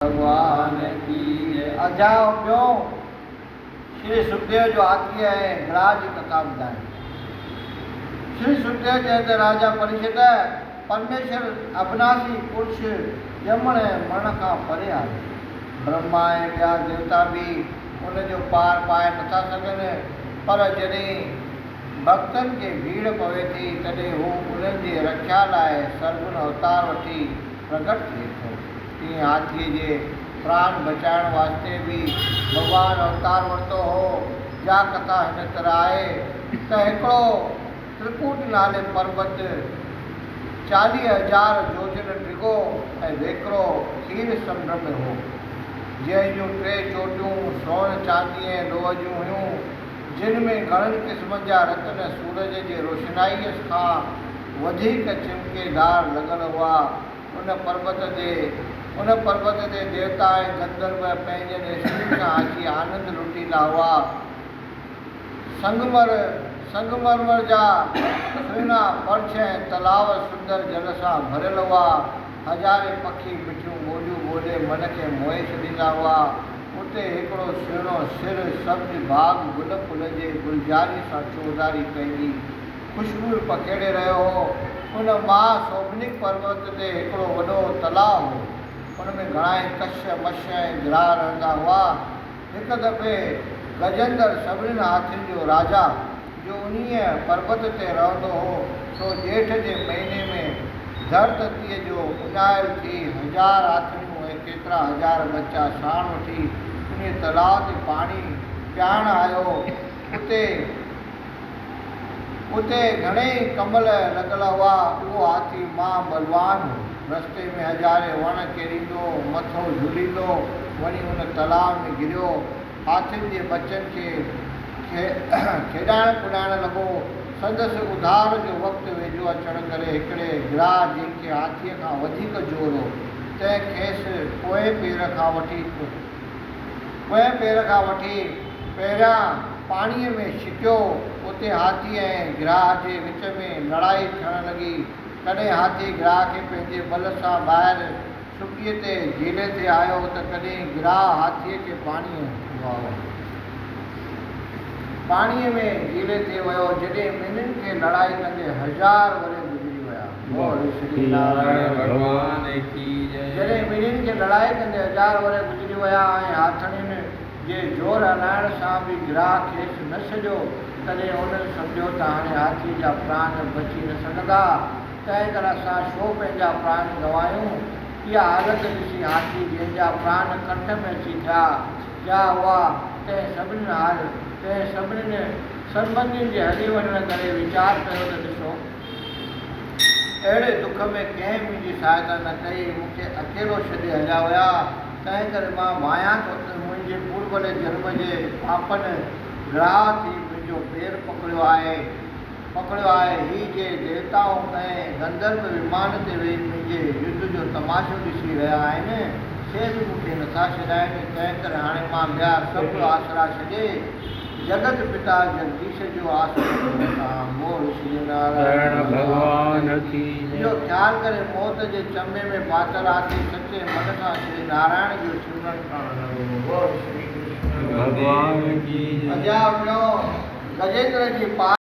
ڀڳوان ڪي جي. اڌياء ٻيون، شري سکديو جو هاٿيء ۽ گراهه جي ڪٿا ٻڌائڻ. شري سکديو چيو ته راجا پريشت، پرميشور ابناسي پرش ڄمڻ ۽ مرڻ کان پري آهي. برهما ۽ ٻيا ديوتا به ان جو پار پائي نٿا سگهن، پر جڏهن ڀڳتن کي ڀيڙ پوي ٿي، تڏهن هو انهن جي رکيا لاء سرگن اوتار وٺي پرگٽ ٿئي ٿو. تيئن هاٿيء جي پران بچائڻ واسطي به ڀڳوان اوتار ورتو هو، جا ڪٿا هن طرح آهي ته هڪڙو ترڪوٽ نالي پربت 40,000 جوجن ڊگهو ۽ ويڪرو کير سمنڊ ۾ هو، جنهن جون ٽي چوٽيون سون، چانديء ۽ لوهه جون هيون، جن ۾ گهڻن قسمن جا رتن سورج جي روشنائيء کان وڌيڪ چمڪيدار لڳل هئا. ان پربت تي ان پربت تي ديوتا ۽ گنڌرو پنهنجن استرين سان اچي آنند لٽيندا هئا. سنگمر سنگمرمر جا سهڻا پرڇ ۽ تلاء سندر جل سان ڀريل هئا. هزارين پکي مٺيون ٻوليون ٻولي من کي موهي ڇڏيندا هئا. اتي هڪڙو سهڻو سر سبز باغ گل ڦل جي گلزاريء سان چوڌاري پنهنجي خوشبوء پکيڙي رهيو هو. ان مها سوڀنڪ پربت تي هڪڙو وڏو تلاء هو. ان ۾ گهڻائي ڪش، مش ۽ گراهه رهندا هئا. هڪ دفعي گجندر سڀنين هاٿين جو راجا، جو انهيء پربت تي رهندو هو، سو ڄيٺ جي مهيني ۾ ڌرتتيء جو اڃايل ٿي هزار هاٿڻيون ۽ ڪيترا هزار ٻچا ساڻ وٺي انهيء تلاء تي پاڻي پياڻ آيو. اتي اتي گهڻيئي ڪمل لڳل هئا. اهو هاٿي مها ٻلوان هو. رستي ۾ هزارين وڻ ڪيريندو، مٿو جهليندو، وڃي ان تلاء ۾ گريو. هاٿين جي ٻچن کي کيڏائڻ ڪڏائڻ لڳو. سندس اڌار جو وقت ويجهو اچڻ ڪري هڪڙي گراهه جنهن کي هاٿيء کان وڌيڪ زور هو، تنهن کيس پوئين پير کان وٺي پوئين پير کان وٺي پهريان پاڻيء ۾ ڇڪيو. اتي هاٿي ۽ گراهه جي وچ ۾ لڙائي ٿيڻ لڳي. ڪڏهن هاٿي گراهه کي پنهنجي ٻل سان ٻاهر سڪيء تي جهلي ٿي آيو ته ڪڏهن گراهه هاٿيء کي پاڻيء ۾ جهلي ٿي ويو. جڏهن ٻنهين کي لڙائي ڪندي هزار ورهيه گذري ويا. بول شري نارائڻ ڀڳوان ڪي جئي. جڏهن ٻنهين کي لڙائي ڪندي هزار ورهيه گذري ويا ۽ هاٿڻين جي زور هلائڻ سان به گراهه کيس نه ڇڏيو، تڏهن هنن سمجهيو ته هاڻي هاٿيء جا پراڻ بچي نه سگهندا، تنهنڪري اسان ڇو پنهنجا پراڻ گنوايون؟ اها حالت ڏسي هاٿي، جنهن جا پراڻ ڪنٺ ۾ اچي ٿيا هئا، تنهن سڀني سنٻنڌين جي هلي وڃڻ ڪري ويچار ڪيو ته ڏسو! اهڙي دک ۾ ڪنهن منهنجي سهائتا نه ڪئي، مون کي اڪيلو ڇڏي هليا ويا، تنهنڪري مان ڀانيان ٿو ته منهنجي پوربلي جنم جي پاپن گراهه ٿي منهنجو پير پڪڙيو آهي، هي جي ديوتائون ۽ گنڌرو ومان تي ويهي منهنجي يڌ جو تماشو ڏسي رهيا آهن، سي به مون کي نٿا ڇڏائين، تنهنڪري هاڻي مان ٻيا سڀ آسرا ڇڏي، جڳت پتا جگديش جو آسرو ٿو وٺان. بول شري نارائڻ ڀڳوان ڪي جئي. اهو خيال ڪري موت جي چنبي ۾ ڦاٿل هاٿي سچي من سان شري نارائڻ جو سمرن ڪرڻ لڳو. بول شري ڪرشن ڀڳوان ڪي جئي. اڌياء ٽيون، گجيندر جي پار.